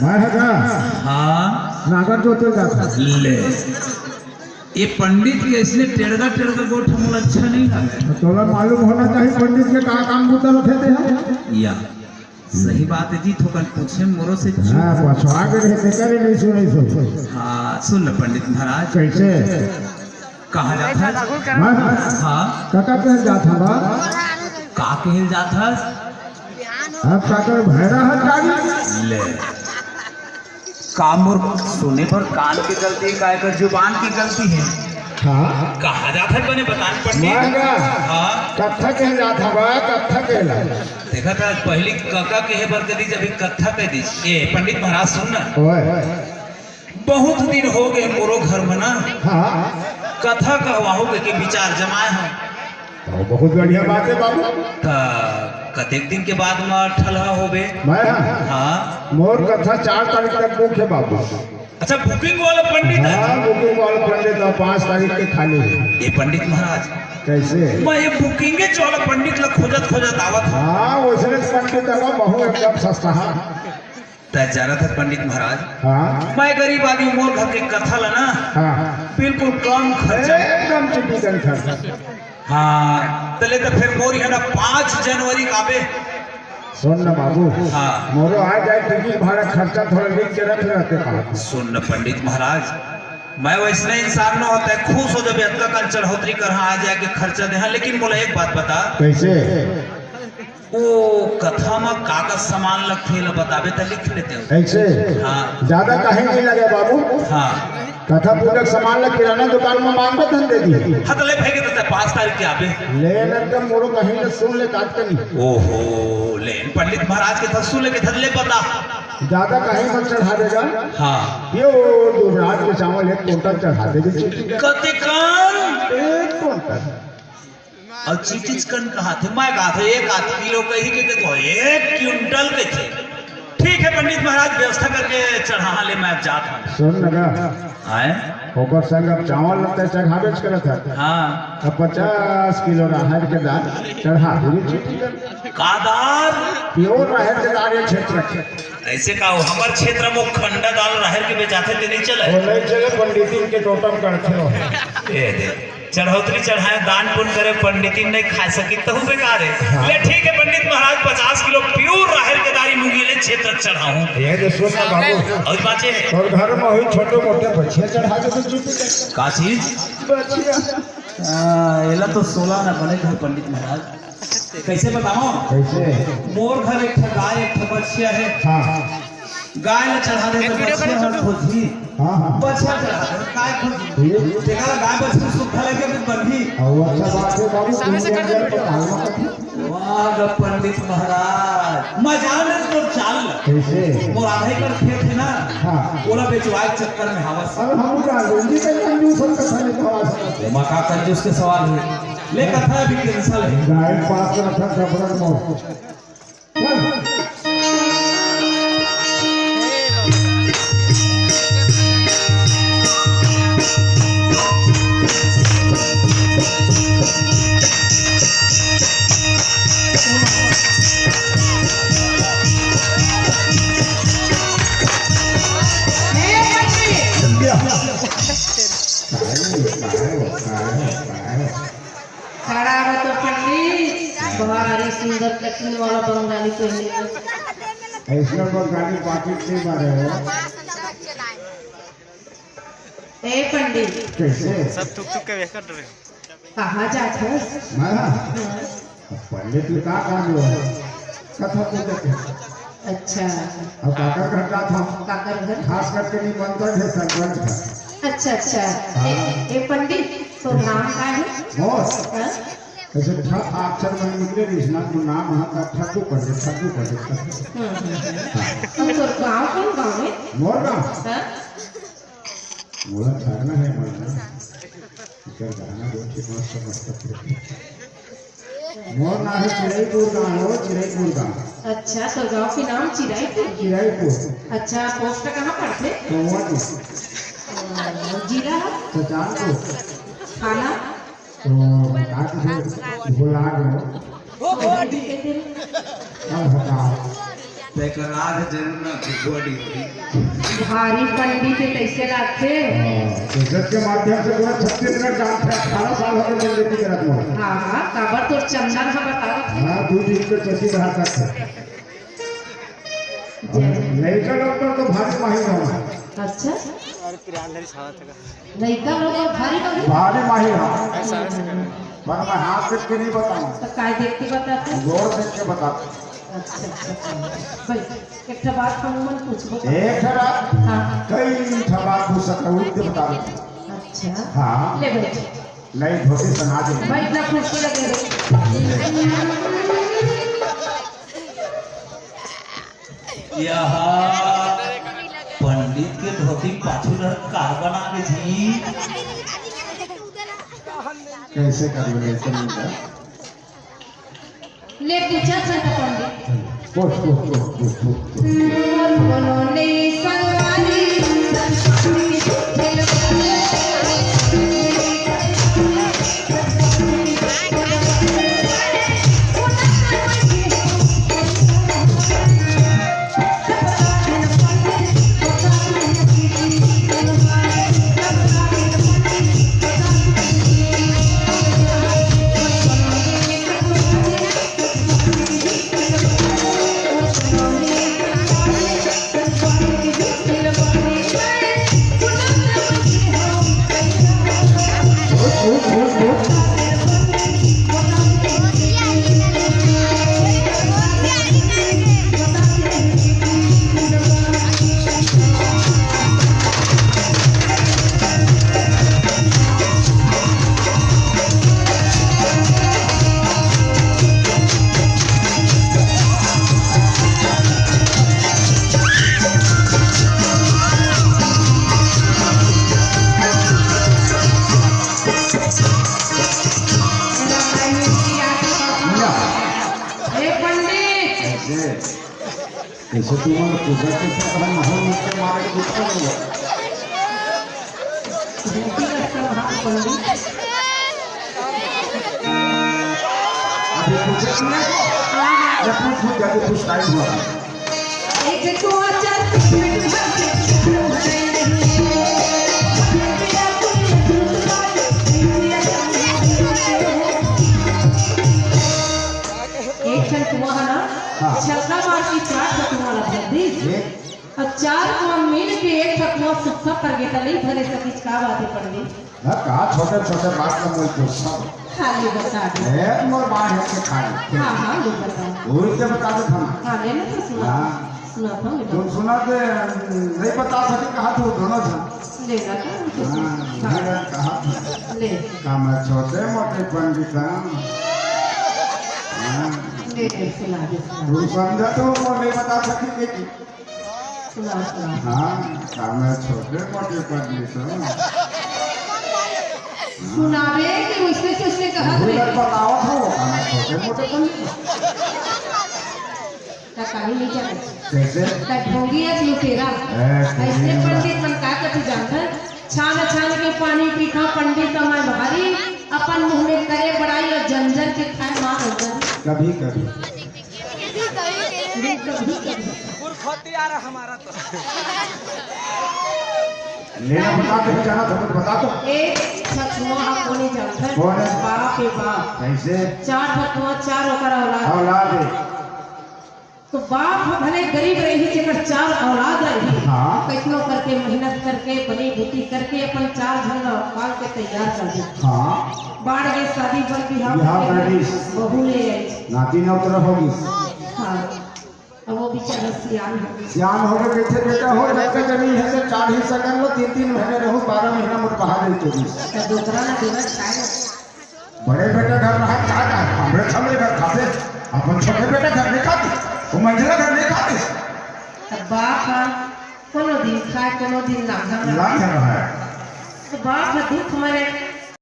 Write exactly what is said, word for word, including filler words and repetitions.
मैं ह का? हाँ। नागर जोते जात हँव। ले, ये पंडित के इसने टेढ़ा टेढ़ा गोठ मोला अच्छा नहीं लगे। तोला मालूम होना चाहिए पंडित के का काम बूता रखे थे हम। या, सही बात है जी, थोकन पूछे मोरो से चूक। हाँ, पछवा के रहे, तेकर नहीं सुने सो। हाँ, सुन न पंडित महाराज। कैसे? कहाँ जात हस? हाँ? हाँ। कका कहे जात हँव बा? का कहे जात हस? अब काकर भैरा हट गाड़ी? ले। का मोर सुने बर कान के गलती हे, का एकर जुबान के गलती हे? हाँ। कहाँ जात हस बने बता न पंडित? मैं का? हाँ। कत्था कहे जात हँव बा, कत्था कहे ला। देखा था, पहली कका कहे बर कह दीस, अभी कत्था कह दीस। ए, पंडित महाराज सुन ना। ओए। बहुत दिन हो गए मोरो घर में ना। हाँ। कथा कहवाहूँ के, के विचार जमाए हँव। तो बहुत बढ़िया बात हे बाबू। त कतेक दिन के बाद में ठलहा होबे? मैं हाँ। हाँ। मोर कथा चार तारीख तक book हे बाबू। अच्छा, booking वाला पंडित हे? हाँ, booking वाला पंडित हे, पाँच तारीख के खाली हे। ए पंडित महाराज। कैसे? मैं ये booking वाला पंडित ला खोजत खोजत आवत हँव। हाँ, वैसने पंडित हे, बहुत एकदम सस्ता हे। तैं जानत हस पंडित महाराज, हाँ। मैं गरीब आदमी, मोर घर के कथा ला ना, हाँ। बिल्कुल कम खर्चा। एकदम चिटिकन खर्चा। हाँ, त ले त फिर मोर यहाँ ना पाँच जनवरी काबे। सुन ना बाबू, हाँ। मोरो आ जाए टिकट भाड़ा खर्चा थोड़ा लिख के रख लेते का। सुन ना पंडित महाराज, मैं वैसने इंसान नोहँव, तैं खुश हो जबे अतका कन चढ़ोतरी करहा आ जाए के खर्चा देहा, लेकिन मोला एक बात बता। कैसे? ओ कथा म का का सामान लगथे, एला बताबे त लिख लेतेंव। ऐसे? हाँ। ज्यादा काहे नहीं लगे बाबू? हाँ। कथा पूजा के सामान ला किराना दुकान में मांगबे तहन दे दी। हाँ, त ले भाई के त पाँच तारीख के आबे। ले न त मोरो कहीं ले सुन ले काट के नहीं। ओहो, ले पंडित महाराज के थसू ले के थस ले बता। ज्यादा काहे मत चढ़ा देगा। हाँ। ये वो दो रात के चावल एक कुंटल चढ़ा दे दे। कते कन? एक कुंटल। अउ चिटिचकन कहाथे, मैं कहाथे एक आध किलो कही के देखो, एक क्विंटल कथे। ठीक है पंडित महाराज, व्यवस्था करके चढ़ाहा ले, मैं अब जात हँव। सुन ना, आए? ओकर संग अब चावल लगता है, चढ़ाबेच करत हे। हाँ। अब पचास किलो राहर के दाल चढ़ा दूंगी चिटिचकन। का दाल? Pure राहर के दाल ये क्षेत्र के। ऐसे का हो, हमर क्षेत्र में खंडा दाल राहर के बेचाथे, ते नहीं चले? वो नहीं चले, पंडितिन के टोटम करथे हो। ए दे। चढ़ोतरी चढ़ाए, दान पुण्य करे, पंडितिन नहीं खा सकी, तहु बेकार हे। हाँ। ले ठीक है पंडित महाराज, पचास किलो pure राहर के दारी मूंगी ले क्षेत्र चढ़ाहूँ। ये दे सुन ना बाबू। अउ बाँचे हे। तोर घर में हुई छोटे मोटे बच्चे चढ़ा दे तो चुप कर। का चीज? बच्चिया। आ, एला तो सोला ना बने घर पंडित महाराज। कैसे बताओ? कैसे? मोर घर एक ठा गाय, एक ठा बछिया हे। हाँ। गाय ला चढ़ा दे तो बछिया हर खोजही। हाँ, हाँ। बछिया चढ़ा दे, गाय खोजही। ये? तेकरा गाय बछिया सुख लगे तो बनही। अउ अच्छा बात हे बाबू, तुम लोग घर पे पालना करते। वाह ग पंडित महाराज, मैं जान रहे तो चाल। कैसे? मोर आधा एकड़ खेत हे ना, हाँ। ओला बेचवाए के चक्कर में हवस। अरे हम का जल्दी से कंजूस हम कथा नहीं खवा सकते। ओमा का कंजूस के सवाल हे? ले कथा अभी cancel हे। गाय पास रखा खबर मोर। खड़ा रह तो पंडित, भारी सुंदर कटिंग वाला बंगाली पहने। ऐसा बंगाली पाकिट नहीं मारे हो। ए पंडित। कैसे? सब थुक थुक के बेकार डरे। कहाँ जात हस? मैं? हाँ। पंडित जी का काम लो है? कथा पूजा के। अच्छा। अब काकर घर जात हँव? काकर घर? खास करके निमंत्रण हे सरपंच घर। अच्छा, अच्छा। हाँ। ए, ए पंडित, तोर नाम का हे? मोर? हाँ? ऐसे ठा अक्षर में निकले नहीं ना, तो नाम वहाँ का ठट्टू पंडित, ठट्टू पंडित। हम्म, हम्म, हम्म। हाँ। अउ तोर गाँव कौन गाँव हे? मोर गाँव? हाँ? मोला ठहरना हे, मन ना। इकर गाना बहुत ही मस्त, मस्त। मोर नाम हे चिरईपुर गाँव हो, चिरईपुर गाँव। अच्छा, तोर गाँव के नाम चिरईपुर? चिरईपुर। अच्छा, पोस्ट कहाँ पड़थे? महुआ जी। अ, जिला? सुजानपुर। थाना? तो बता दीजिए, भुला गए। अब बताओ। तै करा दे जरूर ना कि बड़ी होई। भारी पंडित के कैसे लागथे? हाँ, तो जग के माध्यम से पूरा छत्तीसगढ़ जानथे, अठारह साल हो गए पंडित के रत्न। हाँ, हाँ, काबर तोर चंदन ह बतावत हे। हाँ, दू दिन के चौकी रहा करथे। जय। लइका लोग तो, तो भारी माहिर हो। अच्छा। लइका लोग भारी माहिर? भारी माहिर हो। पर मैं हाथ देख के नहीं बताऊँ। तो काय देख के बताते? गोड़ देख के बताते। अच्छा, अच्छा, अच्छा। बैठ, एक ठो बात हम मन पूछबो। एक ठो बात? हाँ। कई ठो बात पूछ सकते हो, उठ के बता दो। अच्छा। हाँ। ले बैठ। नहीं, धोती पहना दे। बैठ ना, कुर्सी लगे रे। यह पंडित के धोती पाछू ल कार बना दे जी। कैसे कर ले, ऐसे नहीं कर। ले पूछा था पंडित। पूछ, पूछ, पूछ, पूछ, पूछ, पूछ। कोनो नहीं संगवारी, संस्कृति के खिलवारी। ए पंडित। कैसे? कैसे तुम पूजा के साथ हम माहौल में मारे कुछ करेंगे? अभी पूछे तुमने? जब पूछ, पूछ, जाके पूछ, टाइम हुआ। एक तो आचार एक ठन कुआं है ना, हाँ। छक्का मार के चार ठो कुआं ला भर दिस। ये? और चार कुआं मिल के एक ठो कुआं सूखा पड़ गया था, नहीं भरे सकिस, का बात है पंडित? ना, कहा छोटे छोटे बात ला मोल पूछता हूँ। खाली बता दे। ए, मोर बाहर के खाली। हाँ, हाँ, ले बता। उल्टे बता दे हम। हाँ, ले ना तो सुना। हाँ। सुना था, ले तुम बता। सुना दे, नहीं बता सके, कहा तू दोनों था। ले ना तो, उनको सुना। हाँ, हाँ। मेरा कहा था। ले। का मैं छोटे मोटे पंडित हूँ? हाँ। ले, ले, सुना दे, सुना। तुम समझा तो वो नहीं बता सकेंगे कि सुना, सुना। हाँ, का मैं छोटे मोटे पंडित हूँ? सुनावे कि उसने से उसने कहा वो था। लग बताओ था वो, का मैं छोटे मोटे पंडित हूँ? का कहीं नहीं जाने। कैसे? का ढोंगी है लुटेरा। ए, ऐसे ढोंगी पंडित मन का कथी जानता है? छान छान के पानी पीता पंडित कमाए भारी, अपन मुंह में करे बड़ाई और जन जन के खाए मार और जन। कभी कभी। कभी कभी। बुरखोती आ रहा हमारा तो। लेना बता दे, जाना था, कुछ बता दो। एक ठकुआ कोनी जानता है? कौन है? बाप है, बाप। कैसे? चार ठकुआ, चार ओकर औलाद। औलाद है। तो बाप ह भले गरीब रही, जेकर चार औलाद रही, हाँ। कैसनो करके, मेहनत करके, बनी बूती करके अपन चार झन ला पाल के तैयार कर दे। हाँ। बाढ़ के शादी बर बिहाव बिहाव कर कर दे। बहू ले आई। नाती नौतरा हो गई। हाँ। अब वो बेचारा सियान हो गया। सियान हो गए, कैसे बेटा हो, जब तक जमीन है तो चार हिस्सा कर लो, तीन तीन महीने रहो, बारह महीना मोट बहा दे चोरी। तो दूसरा ना देना चाहे। बड़े बेटे घर रहा, का का? हमरे छमरे घर खाते, अपन छोटे बेटे घर नहीं खाते, वो मंझला घर नहीं खाते। तब बाप हा कोनो दिन खाए, कोनो दिन लांघा रहा। लांघा रहा है। तो बाप हा दुख मरे,